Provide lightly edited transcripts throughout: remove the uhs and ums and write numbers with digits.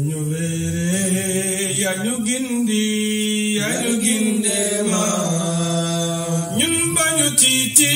ñu wéere yaa ñu gindi ma ñun bañu tiiti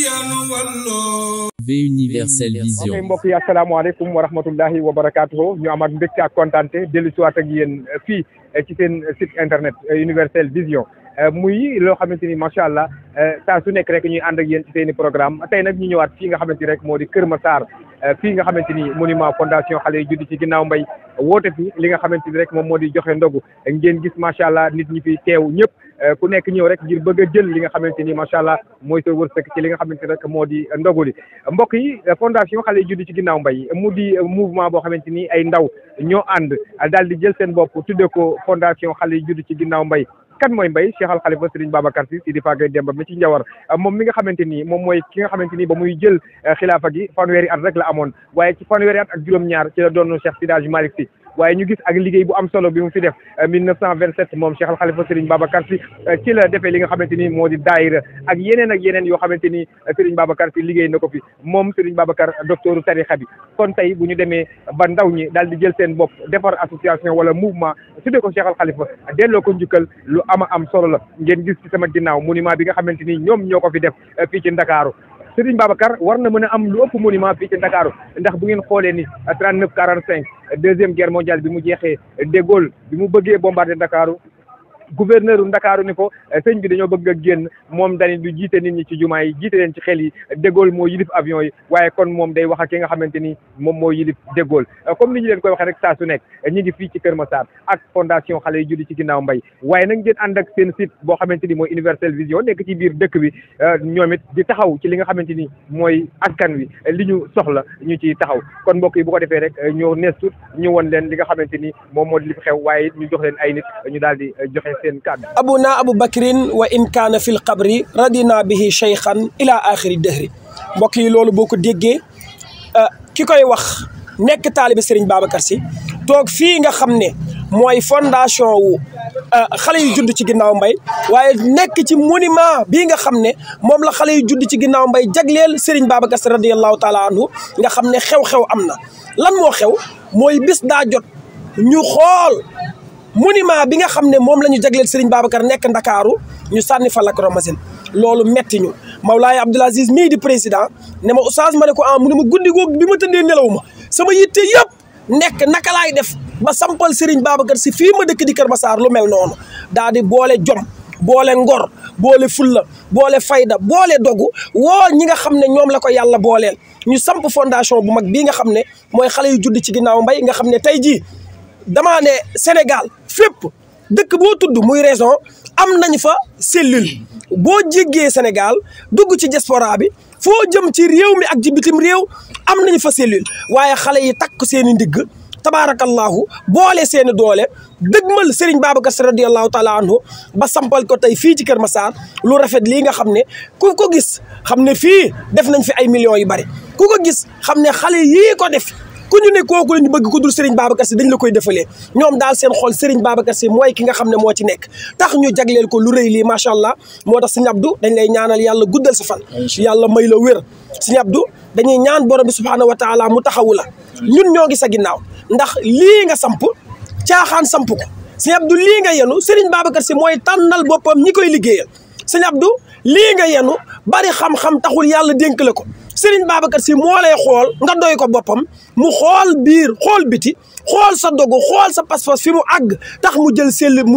yaa nu walloo. V Universel Vision. ok mbokk yi asalaamaaleykum wa rahmatullahi wa barakaatuhu ñu amaat mbégte ak kontaante dellu si waat ak yéen fii ci seen site internet Universel Vision muy loo xamante ni macha allah saa su nekk rek ñuy ànd ak yéen ci seen i programme tey nag ñu ñëwaat fii nga xamante ni rek moo di Kër Massar fii nga xamante ni monument fondation xale yu judd ci ginnaaw mbay woote fi li nga xamante ni rek moom moo di joxe ndogu ngeen gis macha allah nit ñi fi teew ñëpp ku nekk ñëw rek ngir bëgg a jël li nga xamante ni macha allah mooy sa wërsëg ci li nga xamante ni rek moo di ndogu li mbokk yi fondation xale yu judd ci ginnaaw mbay mu di mouvement boo xamante ni ay ndaw ñoo ànd daal di jël seen bopp tudde ko fondation xale yu judd ci ginnaaw mbay. kan mooy Mbaye Cheikh Al Khalifa Serigne Babacar Sy Sidi Fagay Demba mi ci Njawar moom mi nga xamante ni moom mooy ki nga xamante ni ba muy jël xilaafa gi fanweeri at rek la amoon waaye ci fanweeri at ak juróom-ñaar ci la doon Cheikh Sidi Hadji Malick Sy waaye ñu gis ak liggéey bu am solo bi mu fi def 1927 moom Cheikh Al Khalifa Serigne Babacar Sy ci la defee li nga xamante ni moo di daayira ak yeneen yoo xamante ni Serigne Babacar Sy liggéey na ko fi moom Serigne Babacar docteuru tarixa bi kon tey bu ñu demee ba ndaw ñi daal di jël seen bopp defar association wala mouvement tuddee ko Cheikh Al Khalifa delloo ko njukkal lu am solo la ngeen gis ci sama ginnaaw monument bi nga xamante ni ñoom ñoo ko fi def fii ci Ndakaaru Serigne Babacar war na mën a am lu ëpp monument fii ci Ndakaaru ndax bu ngeen xoolee ni 39-45 deuxième guerre mondiale bi mu jeexee de Gaulle bi mu bëggee bombarder Ndakaaru gouverneur u Ndakaaru ni ko sëñ bi dañoo bëgg a génn moom dañu du jiite nit ñi ci jumaa yi jiite leen ci xel yi de Gaulle moo yilif avion yi waaye kon moom day wax ak ki nga xamante ni moom moo yilif de Gaulle comme ni ñu leen koy waxee rek saa su nekk ñi ngi fii ci Kër Massar ak fondation xale yu judd ci ginnaaw mbay waaye nag ngeen ànd ak seen site boo xamante ni mooy Universel Vision nekk ci biir dëkk bi ñoom it di taxaw ci li nga xamante ni mooy askan wi li ñu soxla ñu ci taxaw kon mbokk yi bu ko defee rek ñoo neestut ñu won leen li nga xamante ni moom moo di li fi xew waaye ñu jox leen ay nit ñu daal di joxe abuna Abu Bakrin wa in kaana fil qabri radina bihi cheykhan ila axiri dëhri mbokk yi loolu boo ko déggee ki koy wax nekk taalibe Serigne Babacar Sy toog fii nga xam ne mooy fondation wu xale yu judd ci ginnaaw mbay waaye nekk ci monument bii nga xam ne moom la xale yu judd ci ginnaaw mbay jagleel Serigne Babacar Sy radiyallahu taala anhu nga xam ne xew-xew am na lan moo xew mooy bis daa jot ñu xool monument bi nga xam ne moom la ñu jagleel Serigne Babacar nekk Ndakaaru ñu sànni fa lacrymogène loolu metti ñu Mawlaay Abdoul Aziz mii di président ne ma oustaz ma ne ko mu ne ma guddi googu bi ma tëddee nelaw ma sama yitte yëpp nekk naka laay def ba sampal Serigne Babacar Sy fii ma dëkk di Kër Massar lu mel noonu daa di boole jom boole ngor boole fulla boole fayda boole dogu woo ñi nga xam ne ñoom la ko yàlla booleel ñu samp fondation bu mag bii nga xam ne mooy xale yu judd ci ginnaaw mbay nga xam ne tey jii damaa ne Sénégal fépp dëkk boo tudd muy région am nañ fa cellule boo jéggee Sénégal dugg ci diaspora bi foo jëm ci réew mi ak ci bitim réew am nañ fa cellule waaye xale yi takk seen i ndigg tabaarakallahu boole seen i doole dëgmal Serigne Babacar Sy radiyallahu taala anhu ba sampal ko tey fii ci Kër Massar lu rafet lii nga xam ne ku ko gis xam ne fii def nañ fi ay millions yu bari ku ko gis xam ne xale yii ko def ku ñu ne kooku la ñu bëgg ku dul Serigne Babacar Sy dañ la koy defalee ñoom daal seen xol Serigne Babacar Sy mooy ki nga xam ne moo ci nekk tax ñu jagleel ko lu rëy lii macha allah moo tax Serigne Abdou dañ lay ñaanal yàlla guddal sa fan yàlla may la wér Serigne Abdou dañuy ñaan borom bi subhaanahu wa taala mu taxawu la ñun ñoo ngi sa ginnaaw ndax lii nga samp caaxaan samp ko Serigne Abdou lii nga yenu Serigne Babacar Sy mooy tànnal boppam ñi koy liggéeyal Serigne Abdou lii nga yenu bari xam-xam taxul yàlla dénk la ko Serigne Babacar Sy moo lay xool nga doy ko boppam mu xool biir xool biti xool sa dogu xool sa pas-pas fi mu àgg tax mu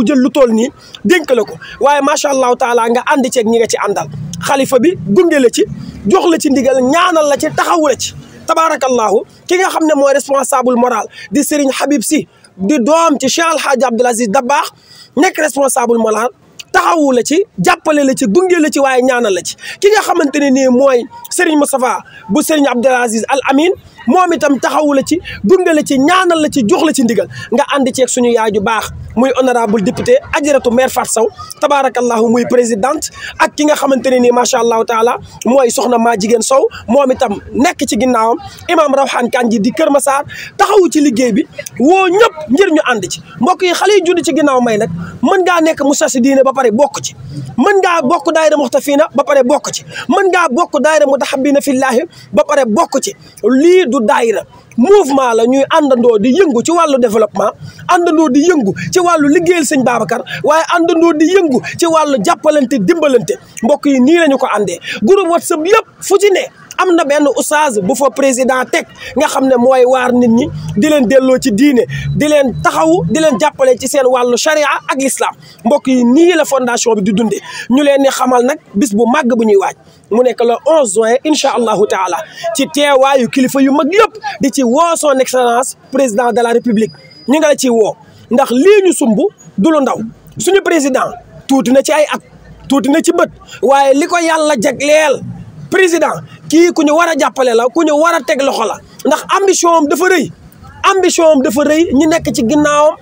jël lu toll nii dénk la ko waaye macha allahu taala nga ànd ceeg ñi nga ci àndal xalifa bi gunge la ci jox la ci ndigal ñaanal la ci taxawu la ci tabaarakallahu ki nga xam ne mooy responsable moral di Serigne Habib Sy di doom ci Cheikh Al Hadji Abdoul Aziz Dabakh nekk responsable moral taxawu la ci jàppale la ci gunge la ci waaye ñaanal la ci ki nga xamante ne nii mooy Serigne Moustapha bu Serigne Abdoul Aziz Al Amin moom itam taxawu la ci gunge la ci ñaanal la ci jox la ci ndigal nga ànd ceeg suñu yaay ju baax muy honorable député Adjaratou Mère Fatou Sow tabaarakallahu muy présidente ak ki nga xamante ne nii macha allahu taala mooy soxna maa jigéen Sow moom itam nekk ci ginnaawam imam Rawhan Kandji di Kër Massar taxawu ci liggéey bi woo ñëpp ngir ñu ànd ci mbokk yi xale yi judd ci ginnaaw may nag mën ngaa nekk Moustarchidine diine ba pare bokk ci mën ngaa bokk daayira Muxtafina ba pare bokk ci mën ngaa bokk daayira Mutahabbina fillahi ba pare bokk ci lii du daayira mouvement la ñuy àndandoo di yëngu ci wàllu développement àndandoo di yëngu ci wàllu liggéeyal sëñ Babacar waaye àndandoo di yëngu ci wàllu jàppalante dimbalante mbokk yi nii la ñu ko àndee groupe WhatsApp yëpp fu ci ne am na benn oustaz bu fa président teg nga xam ne mooy waar nit ñi di leen delloo ci diine di leen taxawu di leen jàppale ci seen wàllu charia ak l'islam mbokk yi nii la fondation bi di dundee ñu leen ni xamal nag bis bu màgg bu ñuy waaj mu nekk le 11 juin incha allahu taala ci teewaayu kilifa yu mag yëpp di ci woo son excellence président de la république ñu nga la ciy woo ndax lii ñu sumb du lu ndaw suñu président tuuti na ci ay at tuuti na ci bët waaye li ko yàlla jagleel président kii ku ñu war a jàppale la ku ñu war a teg loxo la ndax ambition am dafa rëy ñi nekk ci ginnaawam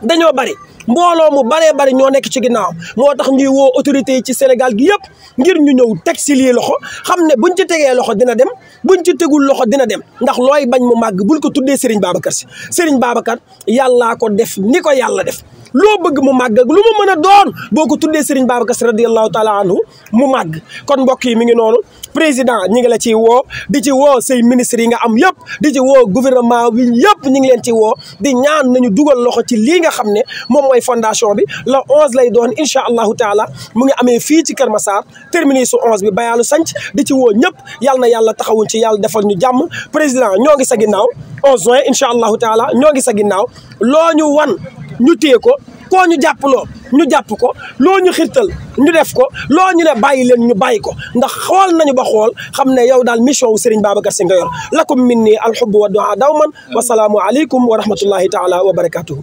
dañoo bari mbooloo mu baree bari ñoo nekk ci ginnaawam moo tax ñuy woo autorités yi ci Sénégal gi yëpp ngir ñu ñëw teg si lii loxo xam ne buñ ci tegee loxo dina dem buñ ci tegul loxo dina dem ndax looy bañ mu màgg bul ko tuddee Serigne Babacar Sy Serigne Babacar yàllaa ko def ni ko yàlla def loo bëgg mu màgg ak lu mu mën a doon boo ko tuddee Serigne Babacar Sy radiyallahu taala anhu mu màgg kon mbokk yi mi ngi noonu président ñi ngi la ciy woo di ci woo say ministres yi nga am yëpp di ci woo gouvernement bi yëpp ñi ngi leen ci woo di ñaan nañu dugal loxo ci lii nga xam ne moom mooy fondation bi le 11 lay doon incha allahu taala mu ngi amee fii ci Kër Massar terminus su 11 bi Bayaalu Sanc di ci woo ñëpp yal na yàlla taxawuñ ci yàlla defal ñu jàmm président ñoo ngi sa ginnaaw 11 juin incha allahu taala ñoo ngi sa ginnaaw loo ñu wan ñu téye ko koo ñu jàppaloo ñu jàpp ko loo ñu xirtal ñu def ko loo ñu ne bàyyi leen ñu bàyyi ko ndax xool nañu ba xool xam ne yow daal mission wu Serigne Babacar Sy nga yor lakum minni alhubbu wa du'a dawman wa salaamu aleykum wa rahmatullahi taala wa barakatuhu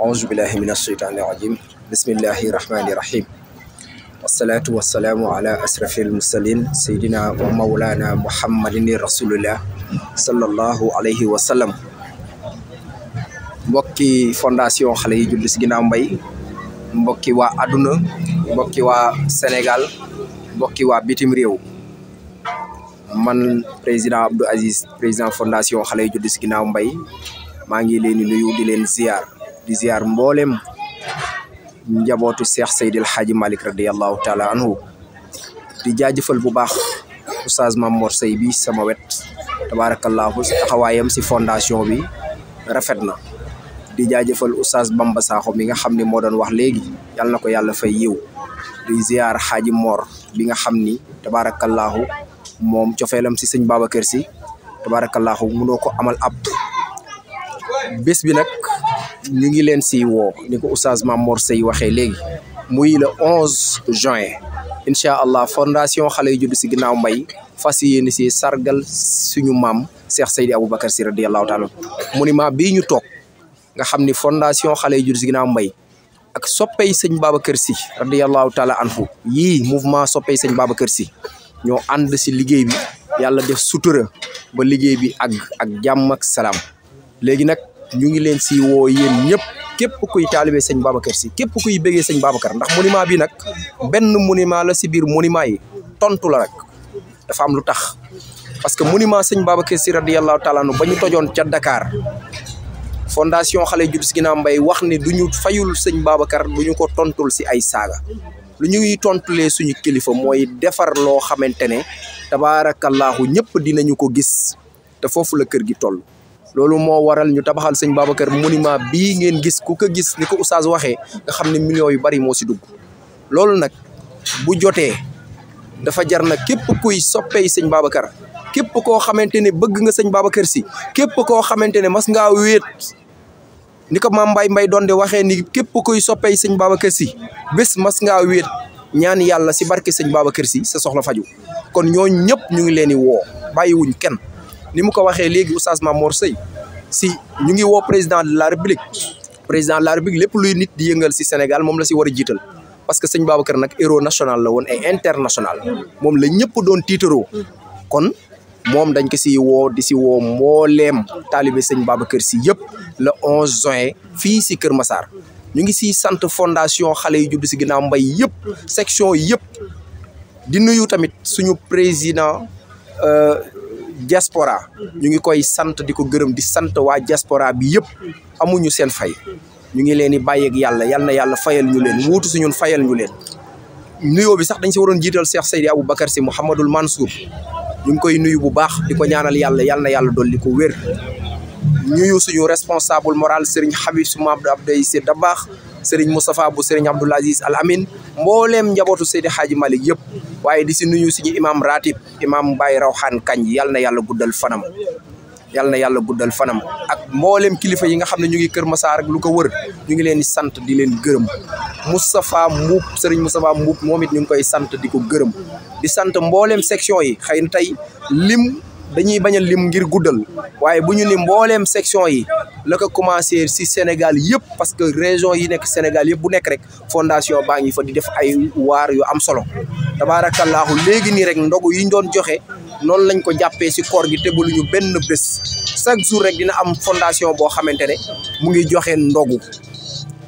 auzu billahi min asheytaani rajim bismillahi rahmani rahim wasalaatu wasalaamu ala asrafi almursalin sayidina wa maulana muhammadin rasulillah sallallahu alayhi wa sallam mbokki fondation xale yi julli si ginnaaw mbay mbokki waa àdduna mbokki waa Sénégal mbokki waa bitim réew man président Abdou Aziz président fondation xale yi julli si ginnaaw mbay maa ngi leen di nuyu di leen ziar mboolem njabootu Cheikh Seydil Hadji Malick radiyallahu taala anhu di jaajëfal bu baax oustaz Mamor Sey bi sama wet tabarakallahu taxawaayam si fondation bi rafet na di jaajëfal oustaz Bamba Sakho mi nga xam ne moo doon wax léegi yàlla na ko yàlla fay yiw di ziar Hadji Mor bi nga xam ni tabarakallahu moom cofeelam si sëñ Babacar Sy tabarakallahu mënoo ko amal ab bés bi nag ñu ngi leen si woo ni ko oustaz Mamor Sey waxee léegi muy le 11 juin incha allah fondation xale yu judd si ginnaaw mbay fas yéene si sargal suñu maam Cheikh Seydi Aboubacar Sy radiyallahu taala monument bii ñu toog nga xam ni fondation xale yu judd si ginnaaw mbay ak soppey sëñ Babacar Sy radiyallahu taala anhu yii mouvement soppey sëñ Babacar Sy ñoo ànd si liggéey bi yàlla def sutura ba liggéey bi ak jàmm ak salaam léegi nag ñu ngi leen si woo yéen ñëpp képp kuy taalibe sëñ Babacar Sy képp kuy bëggee sëñ Babacar ndax monument bi nag benn monument la si biir monument yi tontu la rek dafa am lu tax parce que monument sëñ Babacar Sy radiyallahu taala anhu ba ñu tojoon ca Dakar fondation xale judd si ginnaaw mbay wax ne du ñu fayul sëñ Babacar du ñu ko tontul si ay saaga lu ñuy tontulee suñu kilifa mooy defar loo xamante ne tabaarakallahu ñëpp dinañu ko gis te foofu la kër gi toll. loolu moo waral ñu tabaxal sëñ Babacar monument bii ngeen gis ku ko gis ni ko oustaz waxee nga xam ne millions yu bari moo si dugg loolu nag bu jotee dafa jar na képp kuy soppey sëñ Babacar képp koo xamante ne bëgg nga sëñ Babacar Sy képp koo xamante ne mas ngaa wéet ni ko maam Mbay doon de waxee ni képp kuy soppey sëñ Babacar Sy bés mas ngaa wéet ñaan yàlla si barke sëñ Babacar Sy sa soxla faju kon ñooñu ñëpp ñu ngi leen di woo bàyyiwuñ kenn ni mu ko waxee léegi oustaz Mamor Sey si ñu ngi woo président de la république lépp luy nit di yëngal si Sénégal moom la si war a jiital parce que sëñ Babacar nag héros national la woon et international moom la ñëpp doon tiitaroo kon moom dañ ko si woo di si woo mbooleem taalibe sëñ Babacar Sy yëpp le 11 juin fii si Kër Massar ñu ngi si sant fondation xale yu judd si ginnaaw mbay yëpp section yëpp di nuyu tamit suñu président diaspora ñu ngi koy sant di ko gërëm di sant waa diaspora bi yëpp amuñu seen fay ñu ngi leen di bàyyeeg yàlla yal na yàlla fayal ñu leen wuutu si ñun fayal ñu leen nuyoo bi sax dañ si waroon jiital Cheikh Seydi Aboubacar Sy Mouhamadul Mansour ñu ngi koy nuyu bu baax di ko ñaanal yàlla yal na yàlla dolli ko wér ñuyu suñu responsable moral Serigne Habib Souma Abdoulaye Sy Dabakh Serigne Moustapha bu Serigne Abdoul Aziz Al Amin mbooleem njabootu Seydi Hadji Malick yëpp waaye di si nuyu suñu imam ratib imam Baye Rawhan Kañ yal na yàlla guddal fanam yal na yàlla guddal fanam ak mbooleem kilifa yi nga xam ne ñu ngi Kër Massar ak lu ko wër ñu ngi leen di sant di leen gërëm Moustapha Mbuub Serigne Moustapha Mbuub moom it ñu ngi koy sant di ko gërëm di sant mbooleem section yi xëy na tey lim dañuy bañ a lim ngir guddal waaye bu ñu ni mbooleem section yi la ko commencé si Sénégal yëpp parce que région yi nekk Sénégal yëpp bu nekk rek fondation baa ngi fa di def ay waar yu am solo tabaarakallaahu léegi nii rek ndogu yi ñu doon joxe noonu lañ ko jàppee si koor gi tegaluñu benn bés chaque jour rek dina am fondation boo xamante ne mu ngi joxe ndogu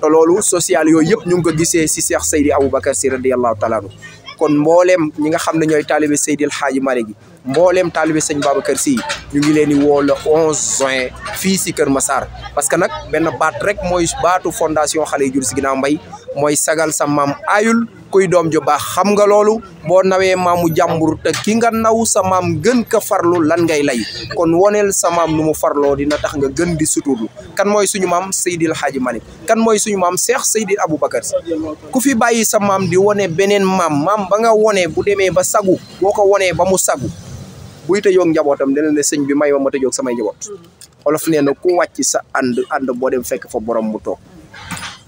te loolu social yooyu yëpp ñu ngi ko gisee si Cheikh Seydi Aboubacar Sy radiyallahu taala anhu kon mbooleem ñi nga xam ne ñooy taalibe Seydi El Hadji Malick gi mbooleem taalibe sëñ Babacar Sy ñu ngi leen di woo le 11 juin fii si Kër Massar parce que nag benn baat rek mooy baatu fondation xale yi jur si ginnaaw mbay mooy sagal sa maam aayul kuy doom ju baax xam nga loolu boo nawee maamu jàmbur te ki nga naw sa maam gën ka farlu lan ngay lay kon woneel sa maam nu mu farloo dina tax nga gën di suturlu kan mooy suñu maam Seydi El Hadji Malick kan mooy suñu maam Cheikh Seydi Aboubacar Sy ku fi bàyyi sa maam di wone beneen maam ba nga wone bu demee ba sagu boo ko wonee ba mu sagu buy tëjoog njabootam dina ne sëñ bi may ma tëjoog samay njaboot olof nee na ku wàcc sa ànd boo dem fekk fa borom mu toog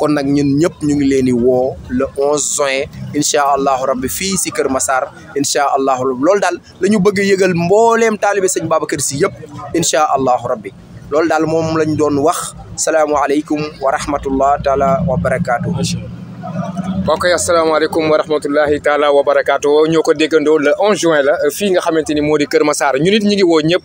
kon nag ñun ñëpp ñu ngi leen di woo le 11 juin incha allahu rabbi fii si Kër Massar incha allahu rabbi loolu daal la ñu bëgg a yëgal mbooleem taalibe sëñ Babacar Sy yëpp incha allahu rabbi loolu daal moom lañ doon wax salaamualeykum wa rahmatullah taala wa barakaatu. ok asalaamaaleykum wa rahmatullahi taala wa barakaatu ñoo ko déggandoo le 11 juin la fii nga xamante ni moo di Kër Massar ñu nit ñi ngi woo ñëpp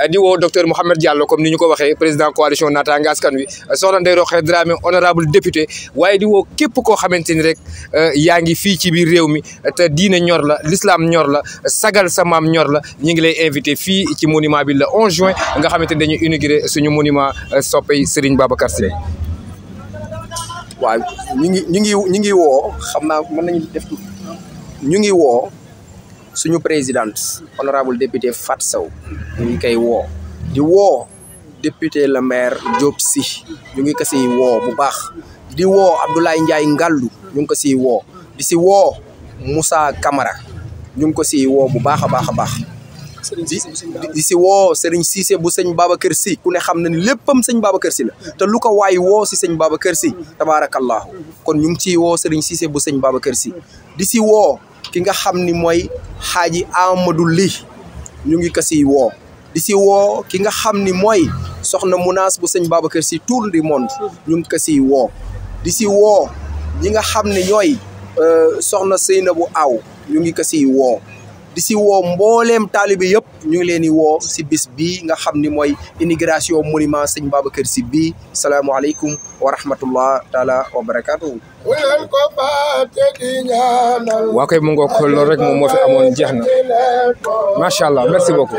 di woo docteur Mouhamed Diallo comme ni ñu ko waxee président coalition Naataange Askan Wi soxna Ndeye Rokhaya Dramé honorable député waaye di woo képp koo xamante ni rek yaa ngi fii ci biir réew mi te diine ñor la l'islam ñor la sagal sa maam ñor la ñu ngi lay invité fii ci monument bi le 11 juin nga xamante ni dañuy inauguré suñu monument soppey Serigne Babacar Sy. waaw ñu ngi woo xam naa mën nañu def tout ñu ngi woo suñu présidente honorable député Fat Sow ñu ngi koy woo di woo député le maire Diop Sy ñu ngi ko siy woo bu baax di woo Abdoulaye Ndiaye Ngallou ñu ngi ko siy woo di si woo Moussa Camara ñu ngi ko siy woo bu baax a baax a baax di si woo Serigne Cissé bu sëñ Babacar Sy ku ne xam na ni léppam sëñ Babacar Sy la te lu ko waay woo si sëñ Babacar Sy tabaarakallahu kon ñu ngi ciy woo Serigne Cissé bu sëñ Babacar Sy di si woo ki nga xam ni mooy Xaaji Amadou Ly ñu ngi ko siy woo di si woo ki nga xam ni mooy soxna Mounas bu sëñ Babacar Sy tour du monde ñu ngi ko siy woo di si woo ñi nga xam ne ñooy soxna Seynabou Aw ñu ngi ko siy woo di si woo mbooleem taalibe yëpp ñu ngi leen di woo si bis bii nga xam ni mooy inauguration monument sëñ Babacar Sy bii salaamualeykum wa rahmatullah taala wa barakaatuhu. waa koy mu ngoog loolu rek moom moo fi amoon jeex na macha allah merci beaucoup.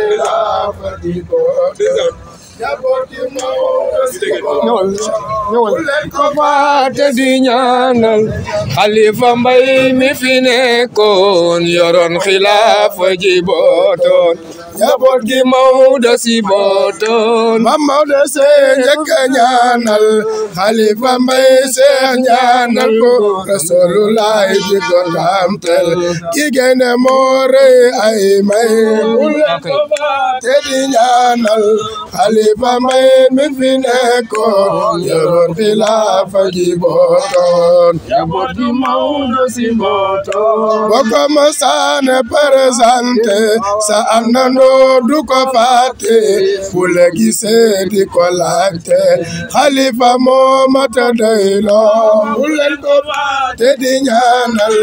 ñëwal ko faate di ñaanal Xalifa Mbay mi fi nekkoon yoroon xilaafa ji bootoon njaboot gi Maodo si bootoon Maodo see njëkk a ñaanal Xalifa Mbay see ñaanal ko Rasulullah di ko ramtel ki gene moo rëy ay may te di ñaanal Xalifa Mbay mi fi nekkoon yoroon xilaafa ji bootoon njaboot gi Maodo si bootoon boo ko mësaane présenté sa àndandoo du ko fàtte fu la gisee di ko laajte Xalifa moo mata doyloo fu leen ko fàtte di ñaanal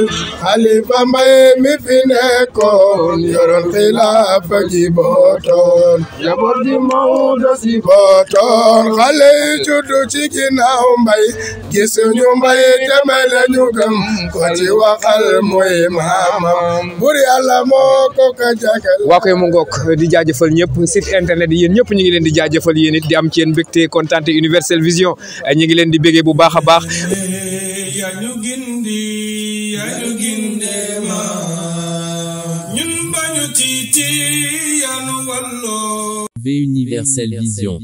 Xalifa Mbay mi fi nekkoon yoroon xilaafa ji bootoon njaboot gi Maodo si bootoon xale yi juddu ci ginnaaw Mbay gisuñu Mbay temele ñu gëm ko ci waxal mooy maamam bur Yàlla moo ko ka jagal. waa koy mu ngoog di jaajëfal ñëpp site internet yéen ñëpp ñu ngi leen di jaajëfal yéen it di am ci yéen mbégte kontaante Universel Vision ñu ngi leen di bégee bu baax a baax. yañu ginde ma ñun bañu tiiti TV Universel Vision.